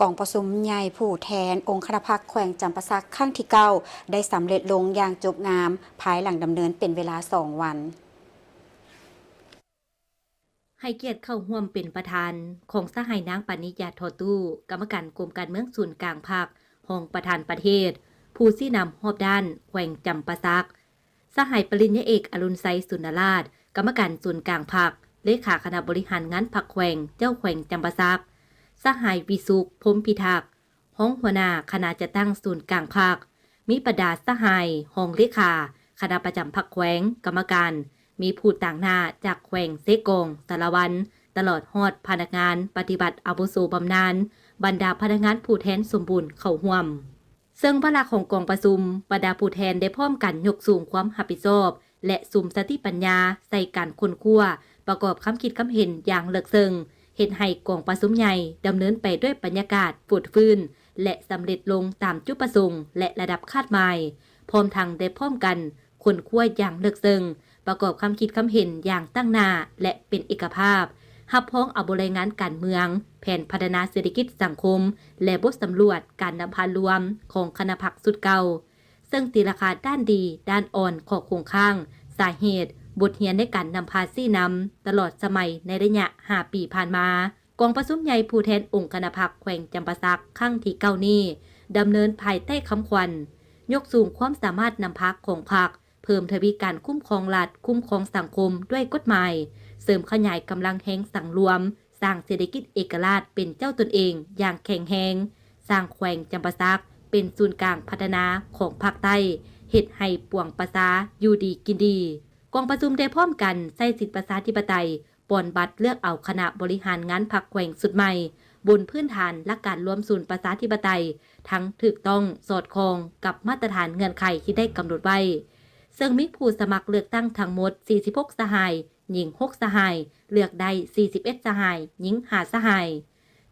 ກອງປະຊຸມໃຫຍ່ຜູ້ແທນອົງຄະນະພັກແຂວງຈຳປາສັກຄັ້ງທີເກົ້າ ໄດ້ສຳເລັດລົງຢ່າງຈົບງາມ ພາຍຫຼັງດຳເນີນເປັນເວລາສອງວັນ. ໃຫ້ກຽດເຂົ້າຮ່ວມເປັນປະທານຂອງສະຫາຍນາງ ປານິ ຢາທໍ່ຕູ້ ກຳມະການກົມການເມືອງສູນກາງພັກ, ຮອງປະທານປະເທດ, ຜູ້ຊີ້ນຳຮອບດ້ານແຂວງຈຳປາສັກ, ສະຫາຍປະລິນຍາເອກ ອະລຸນໄຊ ສຸນນະລາດ ກຳມະການສູນກາງພັກ, ເລຂາຄະນະບໍລິຫານງານພັກແຂວງ, ເຈົ້າແຂວງຈຳປາສັກ, ສະຫາຍ ວິສຸກ ພົມພິທັກ ຮອງຫົວໜ້າຄະນະຈັດຕັ້ງສູນກາງພັກ, ມີບັນດາສະຫາຍຮອງເລຂາຄະນະປະຈຳພັກແຂວງ, ກຳມະການ, ມີຜູ້ຕາງໜ້າຈາກແຂວງເຊກອງ, ສາລະວັນ, ຕະຫຼອດຮອດພະນັກງານປະຕິບັດອາວຸໂສບຳນານ, ບັນດາພະນັກງານຜູ້ແທນສົມບູນເຂົ້າຮ່ວມ. ເຊິ່ງວາລະຂອງກອງປະຊຸມ, ບັນດາຜູ້ແທນໄດ້ພ້ອມກັນຍົກສູງຄວາມຮັບຜິດຊອບ ແລະ ສຸມສະຕິປັນຍາໃສ່ການຄົ້ນຄວ້າ, ປະກອບຄຳຄິດຄຳເຫັນຢ່າງເລິກເຊິ່ງ, ເຮັດໃຫ້ກອງປະຊຸມໃຫຍ່ດຳເນີນໄປດ້ວຍບັນຍາກາດຟົດຟື້ນ ແລະ ສຳເລັດລົງຕາມຈຸດປະສົງ ແລະ ລະດັບຄາດໝາຍ, ພ້ອມທັງໄດ້ພ້ອມກັນຄົ້ນຄວ້າຢ່າງເລິກເຊິ່ງ, ປະກອບຄຳຄິດຄຳເຫັນຢ່າງຕັ້ງໜ້າ ແລະ ເປັນເອກະພາບ, ຮັບຮອງເອົາບົດລາຍງານການເມືອງ, ແຜນພັດທະນາເສດຖະກິດສັງຄົມ ແລະ ບົດສຳຫຼວດການນຳພາລວມຂອງຄະນະພັກຊຸດເກົ່າ. ເຊິ່ງຕີລາຄາດ້ານດີ, ດ້ານອ່ອນ, ຂໍ້ຄົງຄ້າງ, ສາເຫດ, ບົດຮຽນໃນການນຳພາຊີ້ນຳຕະຫຼອດສະໄໝໃນໄລຍະຫ້າປີຜ່ານມາ, ກອງປະຊຸມໃຫຍ່ຜູ້ແທນອົງຄະນະພັກແຂວງຈຳປາສັກຄັ້ງທີເກົ້ານີ້ ດຳເນີນພາຍໃຕ້ຄຳຂວັນ ຍົກສູງຄວາມສາມາດນຳພາຂອງພັກ, ເພີ່ມທະວີການຄຸ້ມຄອງລັດ, ຄຸ້ມຄອງສັງຄົມດ້ວຍກົດໝາຍ, ເສີມຂະຫຍາຍກຳລັງແຮງສັງລວມ, ສ້າງເສດຖະກິດເອກະລາດເປັນເຈົ້າຕົນເອງຢ່າງແຂງແຮງ, ສ້າງແຂວງຈຳປາສັກເປັນສູນກາງພັດທະນາຂອງພາກໃຕ້, ເຮັດໃຫ້ປວງປະຊາຢູ່ດີກິນດີ. ກອງປະຊຸມໄດ້ພ້ອມກັນໃຊ້ສິດປະຊາທິປະໄຕ ປ່ອນບັດເລືອກເອົາຄະນະບໍລິຫານງານພັກແຂວງຊຸດໃໝ່, ບົນພື້ນຖານຫຼັກການລວມສູນປະຊາທິປະໄຕ ທັງຖືກຕ້ອງສອດຄ່ອງກັບມາດຕະຖານເງື່ອນໄຂທີ່ໄດ້ກຳນົດໄວ້, ເຊິ່ງມີຜູ້ສະໝັກເລືອກຕັ້ງທັງໝົດສີ່ສິບຫົກສະຫາຍ, ຍິງຫົກສະຫາຍ, ເລືອກໄດ້ສີ່ສິບເອັດສະຫາຍ, ຍິງຫ້າສະຫາຍ.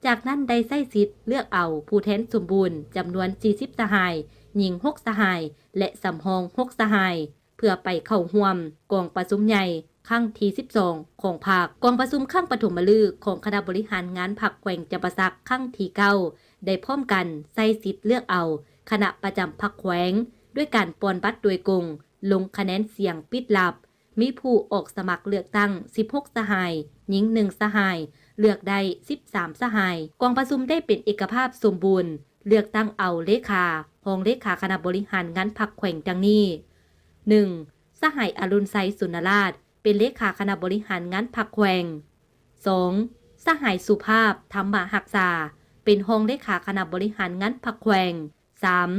ຈາກນັ້ນໄດ້ໃຊ້ສິດເລືອກເອົາຜູ້ແທນສົມບູນຈຳນວນສີ່ສິບສະຫາຍ, ຍິງຫົກສະຫາຍ ແລະ ສຳຮອງຫົກສະຫາຍ ເພື່ອໄປເຂົ້າຮ່ວມກອງປະຊຸມໃຫຍ່ຄັ້ງທີສິບສອງຂອງພັກ. ກອງປະຊຸມຄັ້ງປະຖົມມະລຶກຂອງຄະນະບໍລິຫານງານພັກແຂວງຈຳປາສັກຄັ້ງທີເກົ້າ ໄດ້ພ້ອມກັນໃຊ້ສິດເລືອກເອົາຄະນະປະຈຳພັກແຂວງ ດ້ວຍການປ່ອນບັດໂດຍກົງ, ລົງຄະແນນສຽງປິດລັບ, ມີຜູ້ອອກສະໝັກເລືອກຕັ້ງສິບຫົກສະຫາຍ, ຍິງໜຶ່ງສະຫາຍ, ເລືອກໄດ້ສິບສາມສະຫາຍ. ກອງປະຊຸມໄດ້ເປັນເອກະພາບສົມບູນ, ເລືອກຕັ້ງເອົາເລຂາ, ຮອງເລຂາຄະນະບໍລິຫານງານພັກແຂວງດັ່ງນີ້, ໜຶ່ງ ສະຫາຍ ອະລຸນໄຊ ສຸນນະລາດ ເປັນເລຂາຄະນະບໍລິຫານງານພັກແຂວງ. ສອງ ສະຫາຍ ສຸພາບ ທຳມະຮັກສາ ເປັນຮອງເລຂາຄະນະບໍລິຫານງານພັກແຂວງ. ສາມ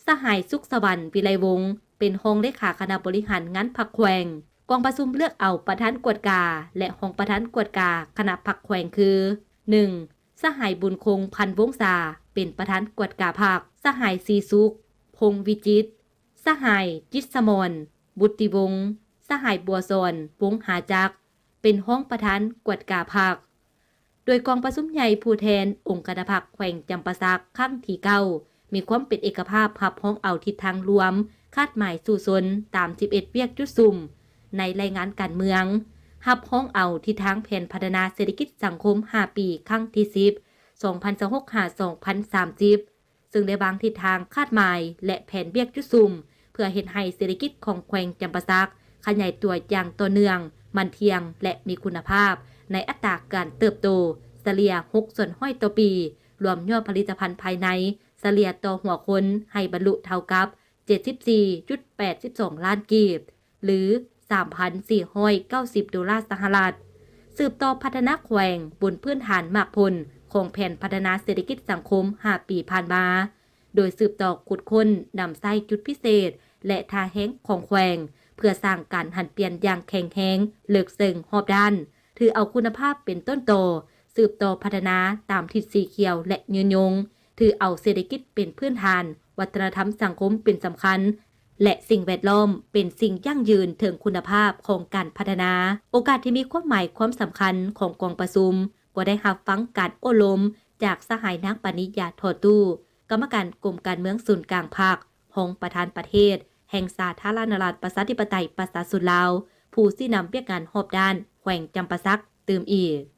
ສະຫາຍ ສຸກສະຫວັນ ວິໄລວົງ ເປັນຮອງເລຂາຄະນະບໍລິຫານງານພັກແຂວງ. ກອງປະຊຸມເລືອກເອົາປະທານກວດກາ ແລະ ຮອງປະທານກວດກາຄະນະພັກແຂວງຄື ໜຶ່ງ ສະຫາຍ ບຸນຄົງ ພັນວົງສາ ເປັນປະທານກວດກາພັກ, ສະຫາຍ ສີສຸກ ພົງວິຈິດ, ສະຫາຍ ຈິດສະໝອນ ບຸດຕິວົງ, ສະຫາຍ ບົວສອນ ວົງຫາຈັກ ເປັນຮອງປະທານກວດກາພັກ. ໂດຍກອງປະຊຸມໃຫຍ່ຜູ້ແທນອົງຄະນະພັກແຂວງຈຳປາສັກຄັ້ງທີເກົ້າ ມີຄວາມເປັນເອກະພາບຮັບຮອງເອົາທິດທາງລວມ, ຄາດໝາຍສູ້ຊົນຕາມສິບເອັດວຽກຈຸດສຸມໃນລາຍງານການເມືອງ, ຮັບຮອງເອົາທິດທາງແຜນພັດທະນາເສດຖະກິດສັງຄົມຫ້າປີ ຄັ້ງທີສິບ ສອງພັນຊາວຫົກ ຫາ ສອງພັນສາມສິບ ເຊິ່ງໄດ້ວາງທິດທາງຄາດໝາຍ ແລະ ແຜນວຽກຈຸດສຸມ ເພື່ອເຮັດໃຫ້ເສດຖະກິດຂອງແຂວງຈຳປາສັກຂະຫຍາຍຕົວຢ່າງຕໍ່ເນື່ອງ, ໝັ້ນທ່ຽງ ແລະ ມີຄຸນນະພາບ ໃນອັດຕາການເຕີບໂຕສະເລ່ຍຫົກສ່ວນຮ້ອຍຕໍ່ປີ, ລວມຍອດຜະລິດຕະພັນພາຍໃນສະເລ່ຍຕໍ່ຫົວຄົນໃຫ້ບັນລຸເທົ່າກັບເຈັດສິບສີ່ຈຸດແປດສິບສອງລ້ານກີບ ຫຼື ສາມພັນສີ່ຮ້ອຍເກົ້າສິບໂດລາສະຫະລັດ, ສືບຕໍ່ພັດທະນາແຂວງບົນພື້ນຖານໝາກຜົນຂອງແຜນພັດທະນາເສດຖະກິດສັງຄົມຫ້າປີຜ່ານມາ, ໂດຍສືບຕໍ່ຂຸດຄົ້ນນຳໃຊ້ຈຸດພິເສດ ແລະ ທ່າແຮງຂອງແຂວງ ເພື່ອສ້າງການຫັນປ່ຽນຢ່າງແຂງແຮງ, ເລິກເຊິ່ງ, ຮອບດ້ານ, ຖືເອົາຄຸນນະພາບເປັນຕົ້ນຕໍ, ສືບຕໍ່ພັດທະນາຕາມທິດສີຂຽວ ແລະ ຍືນຍົງ, ຖືເອົາເສດຖະກິດເປັນພື້ນຖານ, ວັດທະນະທຳສັງຄົມເປັນສຳຄັນ ແລະ ສິ່ງແວດລ້ອມເປັນສິ່ງຢັ້ງຢືນເຖິງຄຸນນະພາບຂອງການພັດທະນາ. ໂອກາດທີ່ມີຄວາມໝາຍຄວາມສຳຄັນຂອງກອງປະຊຸມ ກໍໄດ້ຮັບຟັງການໂອ້ລົມຈາກສະຫາຍນາງ ປານິ ຢາທໍ່ຕູ້ ກຳມະການກົມການເມືອງສູນກາງພັກ, ຮອງປະທານປະເທດແຫ່ງສາທາລະນະລັດ ປະຊາທິປະໄຕ ປະຊາຊົນລາວ, ຜູ້ຊີ້ນຳວຽກງານຮອບດ້ານແຂວງຈຳປາສັກຕື່ມອີກ.